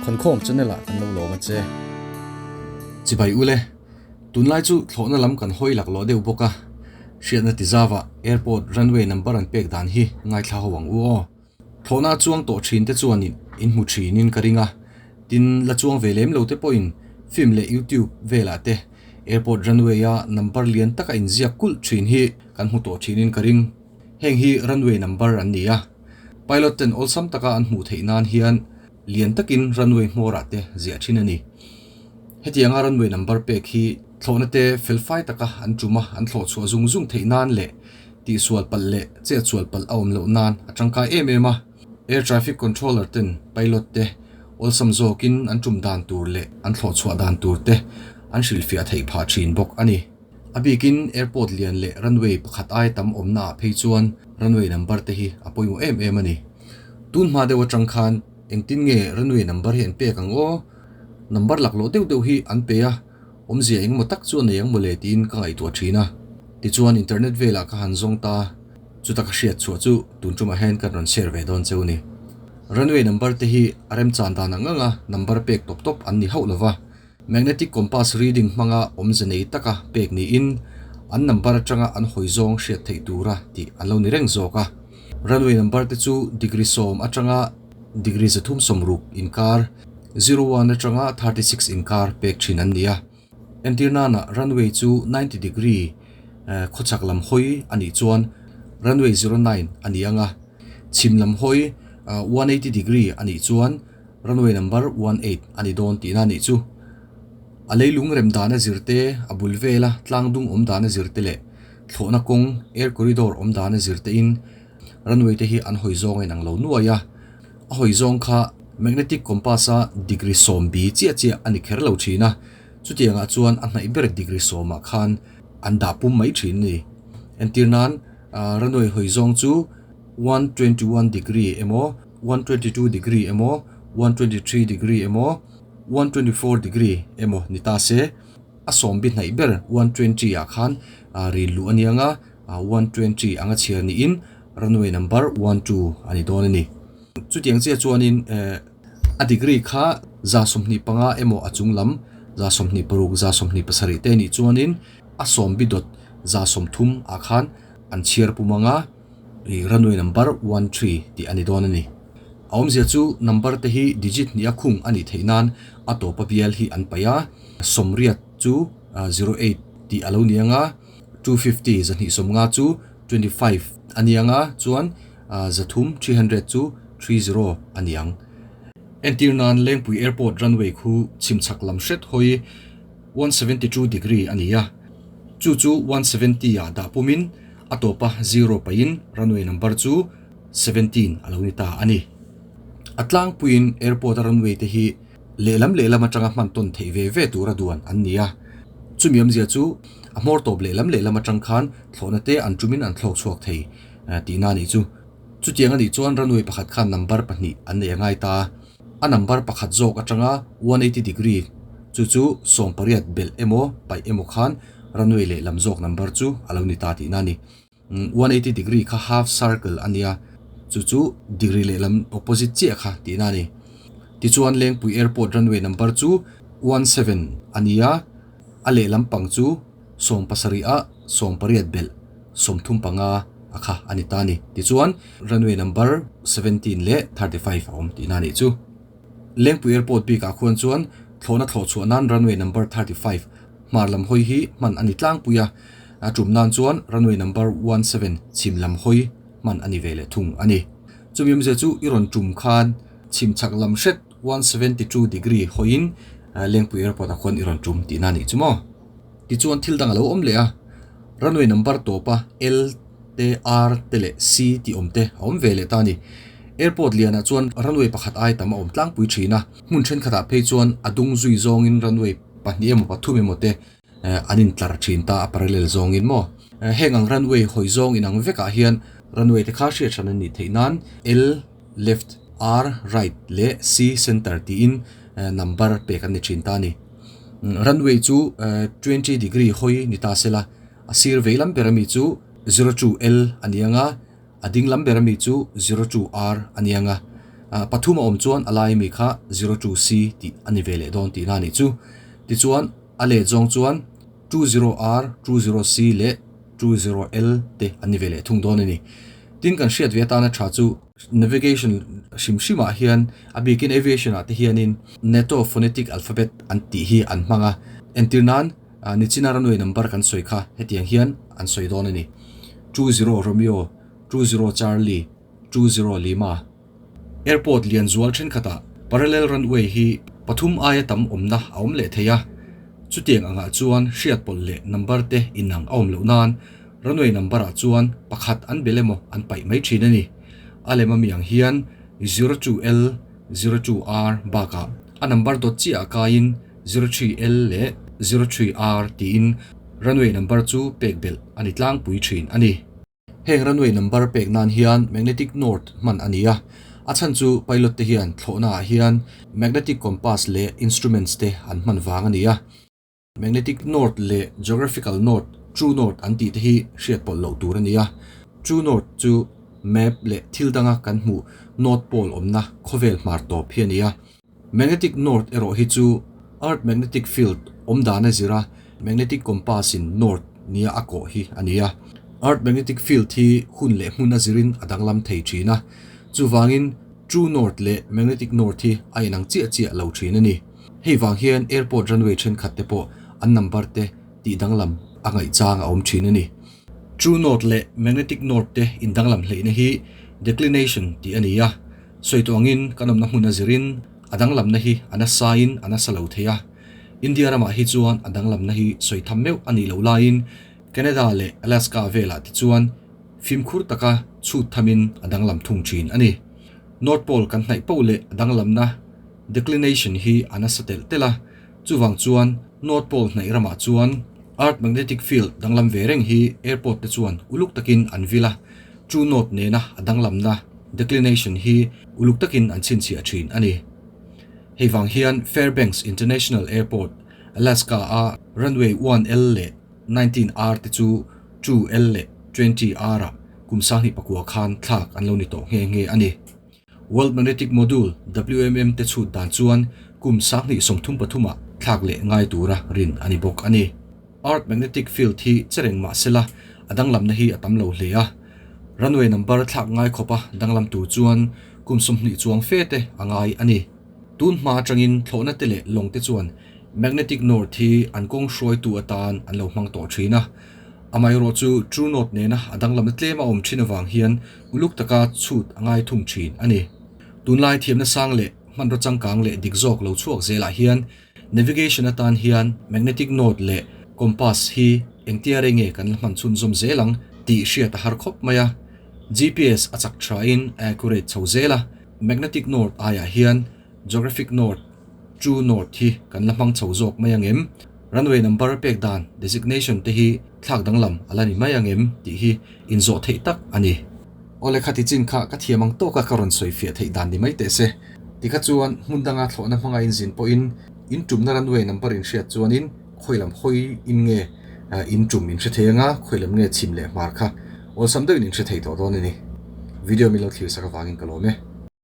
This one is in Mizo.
Khawnkhawm channel ah kan lo lawm a che. Chibai ule, tunlai chu thlawhna lam kan hawi lak lawh deuh bawk a, hriatna ti zauah airport runway number an pek dan hi ngaithla ho ang u aw. Thlawhna chuang tawh thin te chuan in hmu thin in ka ring a, tin la chuang ve lem lo te pawhin film leh youtube velah te airport runway a number lian taka inziak kulh thin hi kan hmu tawh thin in ka ring. Heng hi runway number an ni a, pilot ten awlsam taka an hmuh theih nan hian lian takin runway hmawrah te ziah thin a ni. Hetianga runway number pek hi thlawhna te felfai taka an tum a, an thlawh chhuah zung zung theih nan leh tihsual palh leh chetsual palh a awm loh nan a tangkai em em a. Air traffic controller ten pilot te awlsam zawkin an tum dan tur leh an thlawh chhuah dan tur te an hrilhfiah theih phah thin bawk a ni. A bikin airport lian leh runway pakhat ai tam awmna ah phei chuan runway number te hi a pawimawh em em a ni. Tun hma deuh atang khan engtin nge runway number hi an pek ang aw? Number laklawh deuh deuh hi an pe a, awmzia engemaw tak chu a nei ang mawle tiin ka ngaihtuah thin a. Tichuan internet velah ka han zawng ta, chuta ka hriat chhuah chu tun tumah hian kan rawn share ve dawn cheu a ni. Runway number te hi a remchan dan ang anga number pek tawp tawp an ni hauh lova. Magnetic compass reading hmanga awmze nei taka pek niin an number atanga an hawi zawng hriat theih tura tih an lo ni reng zawk a. Runway number te chu degree sawm atanga degree 360 inkar, 01 atanga 36 inkar pek thin an ni a. Entir nana runway chu 90 degree khawchhak lam hawi a nih chuan runway 09 a ni ang a, chhim lam hawi 180 degree a nih chuan Runway number 18 a ni dawn tihna a nih chu. A leilung rem dana zir te, a bul vela tlang dung awm dana zir te leh thlawhna kawng, air corridor, awm dana zir te in runway te hi an hawi zawng a inang lo nuai a. A hawi zawng kha magnetic compass a degree sawm bi chiah chiah a ni kher lo thin a, chutiangah chuan a hnaih ber degree sawmah khan an dah pum mai thin a ni. Entir nan runway hawi zawng chu 121 degree emaw, 122 degree emaw, 123 degree emaw, 124 degree emaw ni ta se, a sawm bi hnaih ber 120 ah khan ril luh a ni ang a, 120 anga chhiar niin runway number 12 a ni dawn a ni. Chutiang chiah chuanin a degree kha 25 emaw a chung lam 26, 27 te nih chuanin a sawm bi dawt 30 ah khan an chhiar pum ang a. Ih runway number 13 tih a ni dawn a ni. A awmzia chu number te hi digit hnih a khung a nih theih nan a tawpa bial hi an paih a, 80 chu 08 tih a lo ni ang a, 250 250 chu 25 a ni ang a, chuan 300 300 chu 30 a ni ang. Entir nan Lengpui Airport runway khu chhimchhak lam hret hawi 172 degree a ni a, chu chu 170 ah dah pumin A tawpa zero pahin runway number chu 17 a lo ni ta a ni. A tlangpuiin airport a runway te hi lehlam lehlam atanga hman tawn theih ve ve tura duan an ni a. Chumi awmzia chu a hmawr tawp lehlam lehlam atang khan thlawhna te an tumin an thlawk chhuak thei tihna a nih chu. Chutiang a nih chuan runway pakhat khan number pahnih an nei a ngai ta a. A number pakhat zawk atanga 180 degree chu chu 18 belh emaw paih emaw khan Runway lehlam zawk number chu a lo ni ta tihna a ni. 180 degree kha half circle a nia, chu chu degree lehlam opposite chiah kha tihna a ni. Tichuan Lengpui Airport runway number chu 17 a ni a, a lehlam pang chu 17 ah 18 belh 35 a kha a ni ta a ni. Tichuan runway number 17 leh 35 a awm tihna a nih chu. Lengpui Airport bikah khuan chuan thlawhna thlawh chhuah nan runway number 35 Hmar lam hawi hi hman a ni tlangpui a, a tum nan chuan runway number 17 chhim lam hawi hman a ni ve leh thung a ni. Chumi awmzia chu i rawn tum khan chhim chhak lam hret 172 degree hawiin Lengpui Airport ah khuan i rawn tum tihna a nih chu maw? Tichuan thil dang a lo awm leh a, runway number tawpa L te, R te leh C tih awm te a awm ve leh ta a ni. Airport lianah chuan runway pakhat ai tam a awm tlangpui thin a, hmun thenkhatah phei chuan a dung zui zawngin runway pahnih emaw pathum emaw te an intlar thin ta a parallel zawngin maw. Heng ang runway hawi zawng inang vekah hian runway te kha hriat hran a nih theih nan L left, R right leh C center tiin number pek an ni thin ta a ni. Runway chu 20 degree hawi ni ta sela a sir vei lam ber ami chu 02 L a ni ang a, a ding lam ber ami chu 02 R a ni ang a. Pathum a awm chuan a lai ami kha 02C tih a ni ve leh dawn tihna a nih chu. Tichuan a let zawng chuan 20R, 20C leh 20L te an ni ve leh thung dawn a ni. Tin kan hriat ve atana tha chu navigation hrim hrim ah hian a bikin aviation ah te hianin NATO phonetic alphabet an tih hi an hmang a. Entir nan nichina runway number kan sawi kha hetiang hian an sawi dawn a ni. 20 Romeo, 20 Charlie, 20 Lima. Airport lian zual thenkhatah parallel runway hi pathum aia tam awmna a awm leh thei a, chutiang angah chuan hriat pawlh leh number te inang a awm loh nan runway number ah chuan pakhat an bel emaw an paih mai thin a ni. A lem ami ang hian 02L, 02R bakah a number dawt chiah ah kaiin 03L leh 03R tiin runway number chu pek belh a ni tlangpui thin a ni. Heng runway number pek nan hian magnetic north hman a ni a, a chhan chu pilot te hian thlawhna ah hian magnetic compass leh instruments te an hman vang a ni a. Magnetic north leh geographical north, true north an tih te hi hriat pawlh loh tur a ni a. True north chu map leh thil danga kan hmuh north pole awmna khawvel hmar tawp hi a ni a. Magnetic north erawh hi chu Earth magnetic field awm dan a zir a, magnetic compass in north nia a kawh hi a ni a. Earth magnetic field hi hun leh hmun a zirin a danglam thei thin a, chuvangin true north leh magnetic north hi a inang chiah chiah lo thin a ni. Hei vang hian airport runway thenkhat te pawh an number te tih danglam a ngaihchang a awm thin a ni. True north leh magnetic north te indanglam hleihna hi declination tih a ni a. Sawi tawh angin kan awmna hmun a zirin a danglamna hi a nasain a nasa lo thei a. India ramah hi chuan a danglamna hi sawi tham meuh a nih loh laiin Canada leh Alaska velah te chuan fimkhur taka chhut thamin a danglam thung thin a ni. North Pole kan hnaih poh leh a danglamna declination hi a nasa telh telh a, chuvang chuan North Pole hnaih ramah chuan Earth magnetic field danglam ve reng hi airport te chuan uluk takin an vil a, True North nena a danglamna, declination, hi uluk takin an chhinchhiah thin a ni. Hei vang hian Fairbanks International Airport, Alaska-a runway 1L leh 19R te chu 2L leh 20R ah kum 2009 khan thlak an lo ni tawh nghe nghe a ni. World Magnetic Module, WMM, te chhut dan chuan kum 2033 ah thlak leh ngai tura rin a ni bawk a ni. Earth magnetic field hi che reng mah sela a danglamna hi a tam lo hle a. Runway number thlak ngai khawpa danglam tur chuan kum 20 chuang fe te a ngai a ni. Tun hma atangin thlawhna te leh lawng te chuan magnetic north hi an kawng hruaitu atan an lo hmang tawh thin a. Amaherawh chu true north nena a danglamna tlem a awm thin avang hian uluk taka chhut a ngai thung thin a ni. Tunlai thiamna sang leh hmanraw changkang leh dik zawk lo chhuak zelah hian Navigation atan hian magnetic north leh compass hi engtia rei nge kan la hman chhunzawm zel ang tih hriat a har khawp mai a. GPS a chak thain a accurate chho zel a, magnetic north aiah hian geographic north, true north hi kan la hmang chho zawk mai ang em? Runway number pek dan, designation, te hi thlak danglam a la ni mai ang em tih hi inzawh theih tak a ni. Awle khati chin kha ka thiam ang tawka ka rawn sawi fiah theih dan ni mai teh se. Tikha chuan hmun danga thlawhna hmanga in zin pawhin in tumna runway number in hriat chuanin khawi lam hawi in nge in tum in hre thei anga khawi lam nge chhim leh hmar kha awlsam deuhin in hre thei tawh dawn a ni. Video min lo thlir sak avangin ka lawm e.